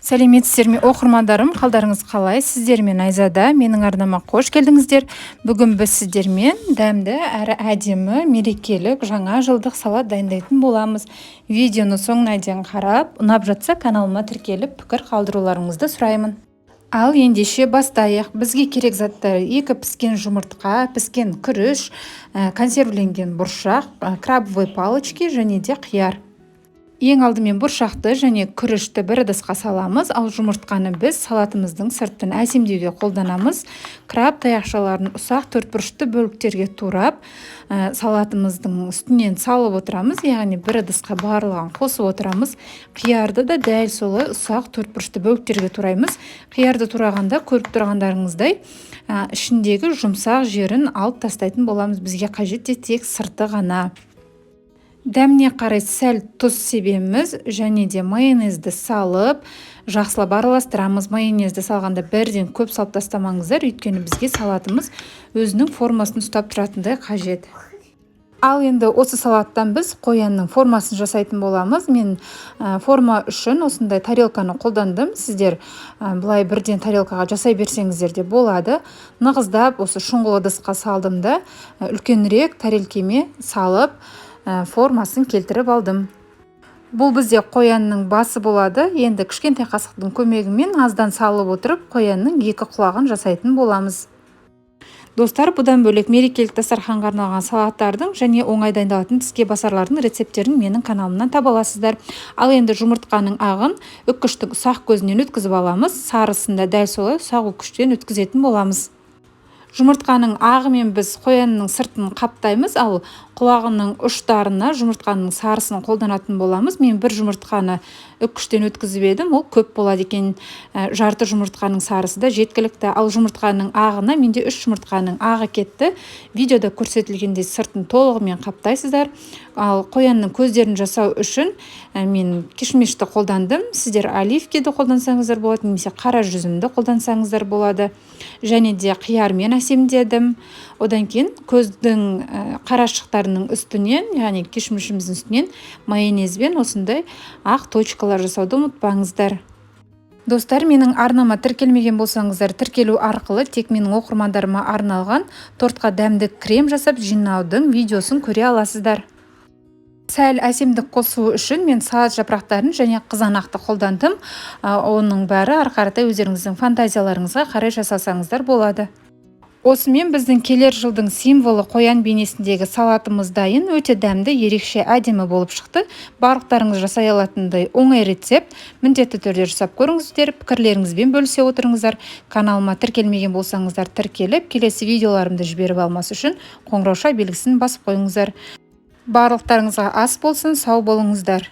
Сәлеметсіздер ме, оқырмандарым! Қалдарыңыз қалай? Сіздермен Айзада. Менің арнама қош келдіңіздер. Бүгін біз сіздермен дәмді әрі әдемі мерекелік жаңа жылдық салат дайындайтын боламыз. Видеоны соңына дейін қарап, ұнап жатса, каналыма тіркеліп, пікір қалдыруларыңызды сұраймын. Ал ендеше бастайық. Бізге керек заттар: екі піскен жұмыртқа, піскен күріш, консервіленген бұршақ, крабовые палочки және де қияр. Ең алдымен бұршақты және күрішті бір ыдысқа саламыз, ал жұмыртқаны біз салатымыздың сыртын әсемдеуге қолданамыз. Краб таяқшаларын ұсақ төртбұрышты бөліктерге турап, салатымыздың үстінен салып отырамыз, яғни бір ыдысқа барлығын қосып отырамыз. Қиярды да дәл солай ұсақ төртбұрышты бөліктерге тураймыз. Қиярды турағанда, көріп тұрғандарыңыздай, ішіндегі жұмсақ жерін алып тастайтын боламыз. Бізге қажет тек сырты ғана. Дәміне қарай сәл тұз себеміз және де майонезді салып, жақсылап араластырамыз. Майонезді салғанда бірден көп салып тастамаңыздар, өйткені бізге салатымыз өзінің формасын ұстап тұратындай қажет. Ал енді осы салаттан біз қоянның формасын жасайтын боламыз. Мен форма үшін осындай тарелканы қолдандым. Сіздер былай бірден тарелкаға жасай берсеңіздер де болады. Нығыздап осы шұңғыл ыдысқа салдым да, үлкенірек тарелкеме салып, формасын келтіріп алдым. Бұл бізде қоянның басы болады. Енді кішкентай қасықтың көмегімен аздан салып отырып, қоянның екі құлағын жасайтын боламыз. Достар, бұдан бөлек мерекелік дастарханға арналған салаттардың және оңай дайындалатын тіске басарлардың рецепттерін менің каналымнан таба аласыздар. Ал енді жұмыртқаның ағын үккіштің ұсақ көзінен өткізіп аламыз. Сарысын да дәл солай ұсақ үккіштен өткізетін боламыз. Жұмыртқаның ағымен біз қоянның сыртын қаптаймыз, ал құлағының ұштарына жұмыртқаның сарысын қолданатын боламыз. Мен бір жұмыртқаны үккіштен өткізіп едім, ол көп болады екен. Жарты жұмыртқаның сарысы да жеткілікті. Ал жұмыртқаның ағына менде үш жұмыртқаның ағы кетті. Видеода көрсетілгендей сыртын толығымен қаптайсыздар. Ал қоянның көздерін жасау үшін мен кишмишті қолдандым. Сіздер оливкиді қолдансаңыздар болады немесе қара жүзімді қолдансаңыздар болады. Және де қиярмен әсемдедім. Одан кейін көздің қарашықтарының үстінен, яғни кишмишіміздің үстінен майонезбен осындай ақ точкалар жасауды ұмытпаңыздар. Достар, менің арнама тіркелмеген болсаңыздар, тіркелу арқылы тек менің оқырмандарыма арналған тортқа дәмді крем жасап жинаудың видеосын көре аласыздар. Сәл әсемдік қосу үшін мен салат жапырақтарын және қызанақты қолдандым. Оның бәрі ары қаратай өздеріңіздің фантазияларыңызға қарай жасасаңыздар болады. Осымен біздің келер жылдың символы қоян бейнесіндегі салатымыз дайын. Өте дәмді, ерекше әдемі болып шықты. Барлықтарыңыз жасай алатындай оңай рецепт. Міндетті түрде жасап көріңіздер, пікірлеріңізбен бөлісе отырыңыздар. Каналыма тіркелмеген болсаңыздар, тіркеліп, келесі видеоларымды жіберіп алмас үшін қоңырауша белгісін басып қойыңыздар. Барлықтарыңызға ас болсын, сау болыңыздар!